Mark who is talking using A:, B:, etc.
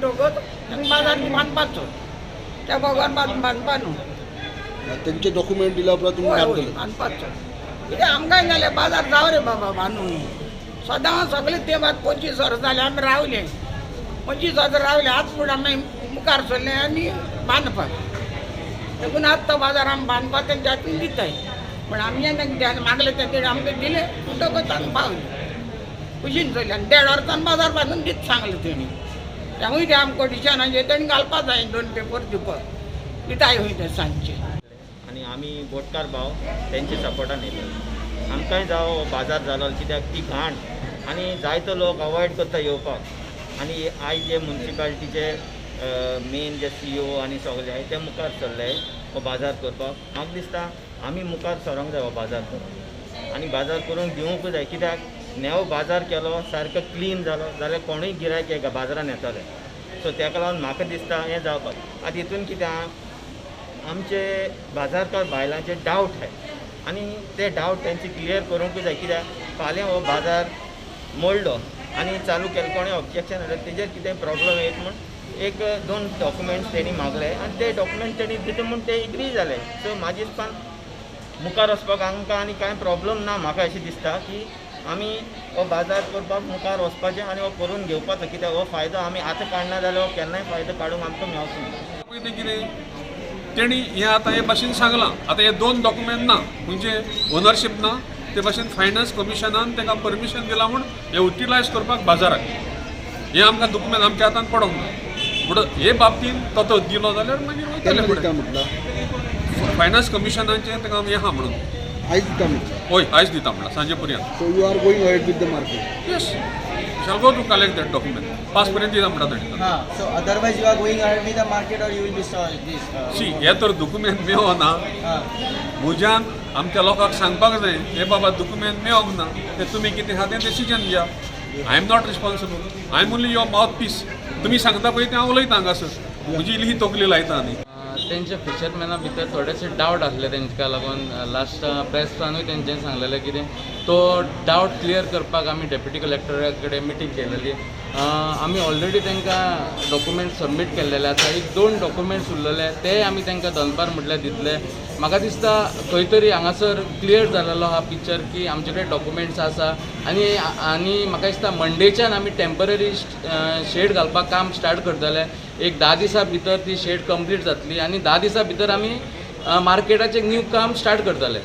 A: म्हणटकच तांकां बाजार बांदपाचो, त्या बगर बांदपा न्हू.
B: तेंचे डॉक्युमेंट दिल्या उपरांत तुमी
A: हय हय,
B: बांदतले?
A: बांदपाचो. कित्याक आमकांय जाल्यार बाजार जावं रे बाबा बांदून. सदां सगळे ते बाद 25 वर्सां जालें आमी रावले, 25 वर्सां रावले. आतां फुडें आमी मुखार सरले आनी बांदपाक. देखून आतां तो बाजार आमी बांदपाक तेंच्या हातीन दिताय. पण आमी तांकां मागले तें आमकां दिले म्हणटकच आमी पावले खुशीन चल्ले. आनी देड वर्सान बाजार बांदून दीत सांगलें तेणी. तेवूय ते आमकां कंडिशनाचेर तेणी घालपा जाय, 2 पेपर दिवपाक दिताय खंय ते सांजचे.
C: आनी आमी बोटकार भाव तेंच्या सपोर्टान येयले. आमकांय जावं हो बाजार जालो, कित्याक ती घाण आनी जायतो लोक अवॉयड करता येवपाक. आनी आयज जे मुन्सिपालिटीचे मेन जे सीईओ आनी सगळे आहाय ते मुखार सरले हो बाजार करपाक. म्हाका दिसता आमी मुखार सरोंक जाय हो बाजार करपाक आनी बाजार करूंक दिवंकूय जाय, कित्याक नेवो बाजार केलो सारको क्लीन जालो जाल्यार कोणूय गिरायक एका बाजारान येतले. सो तेका लागून म्हाका दिसता हें जावपाक. आतां हितून कितें आहा, आमचे बाजारकार बायलांचे डावट आहाय आनी ते डावट तेंचे क्लियर करूंकूय जाय, कित्याक फाल्यां हो बाजार मोडलो आनी चालू केलो कोणें ऑब्जेक्शन हाडलें तेजेर कितें प्रॉब्लम येत म्हूण एक 2 डॉक्युमेंट्स तेणी मागले आनी ते डॉक्युमेंट तेणी दिता म्हूण ते एग्री जाले. सो म्हाजे हिसपान मुखार वचपाक आमकां आनी कांय प्रॉब्लम ना. म्हाका अशें दिसता की आमी हो बाजार करपाक मुखार वचपाचें आनी हो करून घेवपाचो, कित्याक हो फायदो आमी आतां काडना जाल्यार हो केन्नाय फायदो काडूंक आमकां मेवचो ना.
D: पळय तें कितें तेणी हें आतां हे भाशेन सांगलां. आतां हे 2 डॉक्युमेंट ना म्हणजे ओनरशीप ना, ते भाशेन फायनान्स कमिशनान ताका परमिशन दिलां म्हूण हे युटिलायज करपाक बाजाराक हे आमकां डॉक्युमेंट आमच्या हातान पडोंक ना. म्हणून हे बाबतीन तो दिलो जाल्यार मागीर वयतले फुडें. फायनान्स कमिशनाचें ताका आमी आहा म्हणून
B: आयज दिता म्हटलां?
D: हय, आयज दिता म्हणलां सांजे पर्यंत.
B: So you are going ahead with the market?
D: Yes, shall go to collect that document. 5 पर्यंत दिता म्हणटा तेणी.
E: So otherwise you are going ahead with the market or you will be this?
D: See, हे तर डॉक्युमेंट मेळना, म्हज्यान आमच्या लोकांक सांगपाक जाय हे बाबा डॉक्युमेंट मेळोंक ना, ते तुमी कितें आहा तें डिसिजन घेया. I am not responsible, I am only your mouth piece. तुमी सांगता पळय तें हांव उलयता हांगासर, म्हजी इल्ली तकली लायता. आनी
F: तेंच्या फिशरमॅना भितर थोडेशे डावट आसले, तेंकां लागून लास्ट प्रेसानूय तेंच्यांनी सांगलेलें कितें तो डावट क्लियर करपाक आमी डेप्युटी कलेक्टरा कडेन मिटींग केलेली. आमी ऑलरेडी तांकां डॉक्युमेंट सबमीट केल्लेले आसा. एक 2 डॉक्युमेंट्स उरलेले ते आमी तांकां दनपार म्हटल्यार दितले. म्हाका दिसता खंय तरी हांगासर क्लियर जालेलो आहा पिक्चर की आमचे कडेन डॉक्युमेंट्स आसा. आनी आनी म्हाका दिसता मंडेच्यान आमी टेंपररी शेड घालपाक काम स्टार्ट करतले. एक 10 दिसां भितर ती शेड कंप्लीट जातली आनी 10 दिसां भितर आमी मार्केटाचें न्यू काम स्टार्ट करतले.